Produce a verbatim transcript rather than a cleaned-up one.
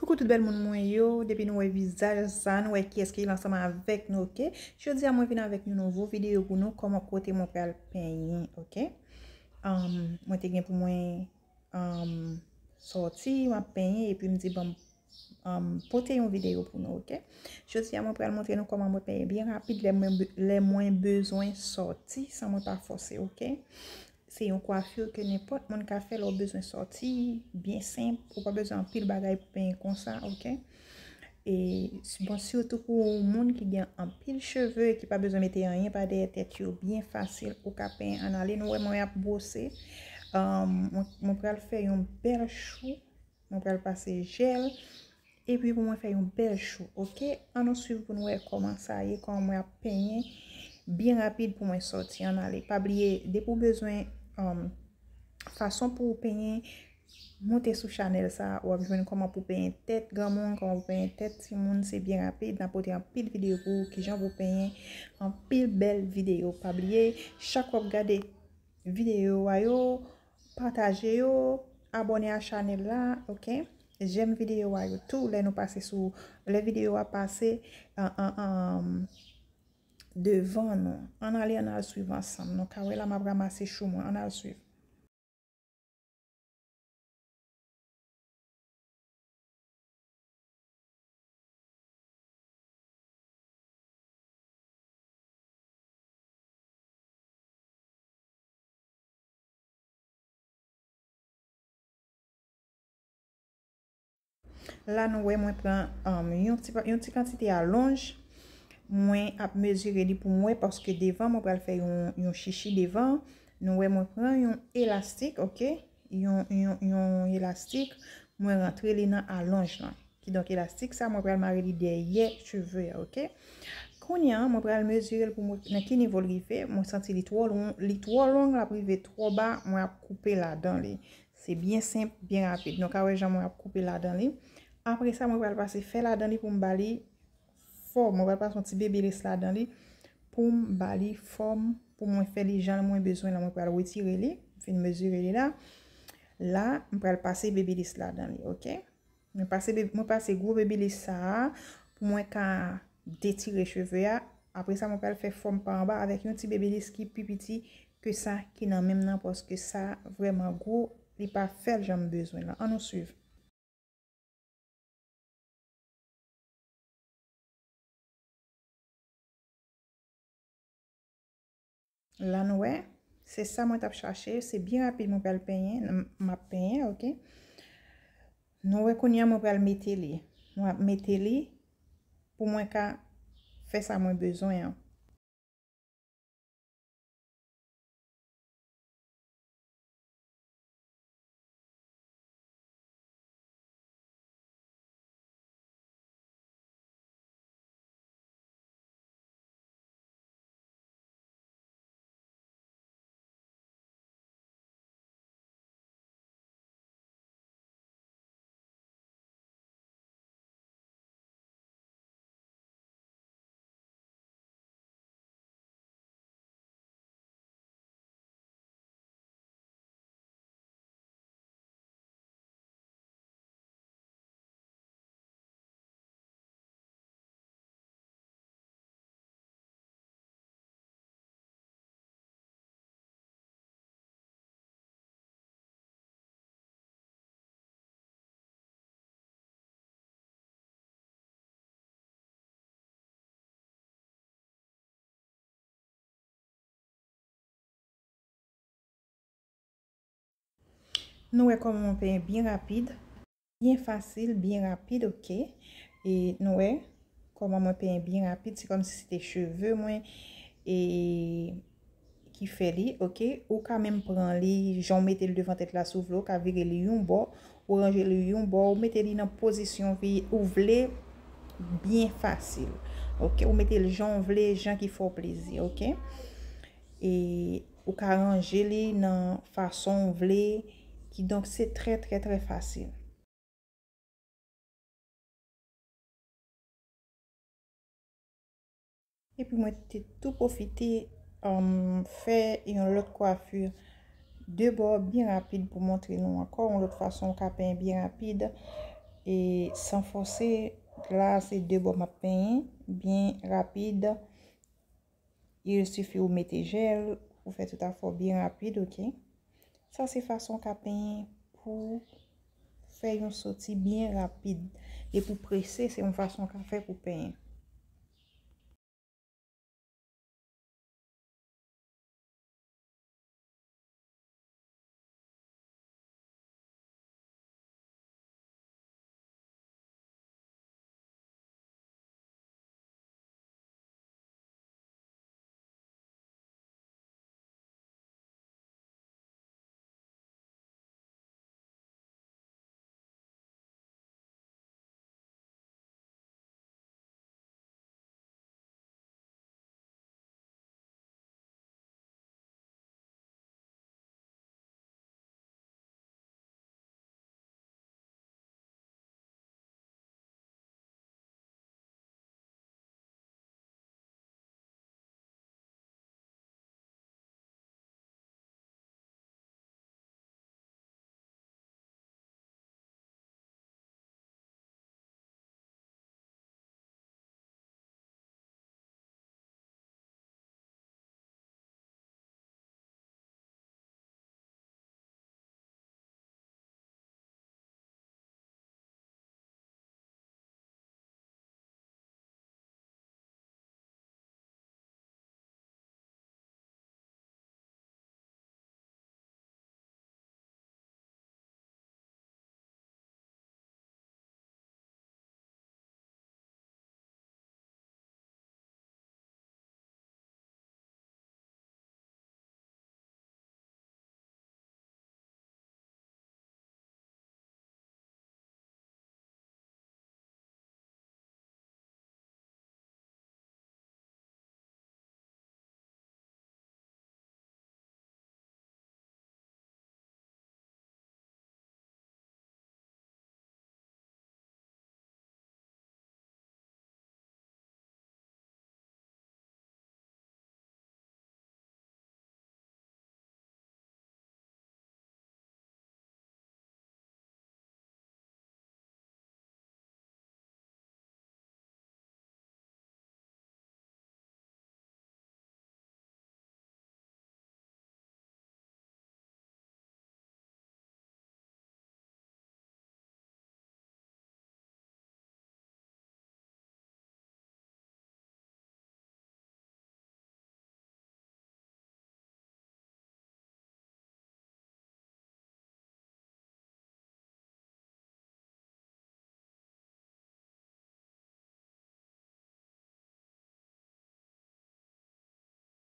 Koukou tout bèl moun mwen yo, depi nou wè vizaj sa, nou wè kiyès ki la ansanm avèk nou, oke? Jodi a mwen vin avèk yon nouvo videyo pou nou, kòman kote mwen pral penyen, oke? Um, mwen te gen pou mwen um, sòti, m ap penyen, epi m di, "Ban m um, pote yon videyo pou nou, oke?" Jodi a mwen pral montre nou kòman mwen penyen byen rapid lè mwen, be- lè mwen bezwen sòti san mwen pa fòse, oke? Se yon kwafi ke nenpòt moun ka fè lè w bezwen sòti, byen senp, ou pa bezwen anpil bagay pou penyen konsa, oke? E, bon, sitou pou moun ki gen anpil cheve, ki pa bezwen mete anyen pa dèyè tèt yo, byen fasil, ou ka penyen ann ale. Nou wè mwen ap bwose. Um, mwen, mwen pral fè yon bèl chou. Mwen pral pase jèl. Epi pou mwen fè yon bèl chou, oke? Ann nou swiv pou nou wè kòman sa ye, kòman mwen ap penyen byen rapid pou mwen sòti ann ale. Pa bliye, depi w bezwen um, fason pou w penyen, moute sou chanèl sa, w ap jwenn kòman pou penyen tèt granmoun, kòman pou penyen tèt timoun, se byen rapid. N ap pote anpil videyo pou ou, kijan pou penyen, anpil bèl videyo. Pa bliye, chak w ap gade videyo a yo, pataje yo, abòne a chanèl la, oke? Jèm videyo a yo tou, lè nou pase sou, lè videyo a pase an, an, an, devan nou. Ann ale, ann al swiv ansanm. Nou ka wè la, m ap ranmase chou mwen. Ann al swiv. La nou wè mwen pran um, yon, ti, yon ti kantite alonj. Mwen ap mezire li pou mwen paske devan mwen pral fè yon, yon chichi devan. Nou wè mwen pran yon elastik, oke? Yon, yon, yon elastik. Mwen rantre li nan alonj lan. Kidonk elastik sa mwen pral mare li dèyè cheve a, oke? Kounye a, mwen pral mezire l pou mwen nan ki nivo l rive. Mwen santi li twò long, li twò long, l ap rive twò ba, mwen ap koupe ladan li. Se byen senp, byen rapid. Nou ka wè jan mwen ap koupe ladan li. Apre sa, mwen pral pase fè ladan li pou m ba li fòm. Mwen pral pase yon ti bebelis ladan li pou m ba li fòm, pou mwen fè li jan mwen bezwen la. Mwen pral retire li, m fin mezire li la. La, m pral pase bebelis ladan li, oke? Mwen pase, be- mwen pase gwo bebelis sa a pou mwen ka detire cheve a. Apre sa, mwen pral fè fòm pa anba avèk yon ti bebelis ki pi piti ke sa ki nan men m nan, paske sa vrèman gwo, li pa fè l jan m bezwen la. Ann nou swiv. La nou wè, se sa mwen t ap chache, se byen rapid mwen pral penyen, m ap penyen, oke. Nou wè kounye a mwen pral mete li. Mwen ap mete li pou mwen ka fè sa mwen bezwen an. Nou wè kòman mwen penyen byen rapid, byen fasil, byen rapid, oke. E nou wè kòman mwen penyen byen rapid, se kòmsi se te cheve mwen e ki fè li, oke. Ou ka menm pran li, jan w mete l devan tèt la si w vle, ou ka vire li yon bò, ou ranje li yon bò, ou mete li nan pozisyon vi- ou vle, byen fasil. Oke, ou mete l jan w vle, jan ki fè w plezi, oke. E ou ka ranje li nan fason w vle, kidonk se trè, trè, trè fasil. Epi mwen te tou pwofite um, fè yon lòt kwafi de bò byen rapid pou montre nou ankò yon lòt fason w ka penyen byen rapid. E san fòse, la se de bò m ap penyen, byen rapid. Il suffit ou mete jèl, ou fè tout afè w byen rapid, oke? Sa se fason w ka penyen pou fè yon soti byen rapid. Depi w prese, se yon fason w ka fè pou penyen.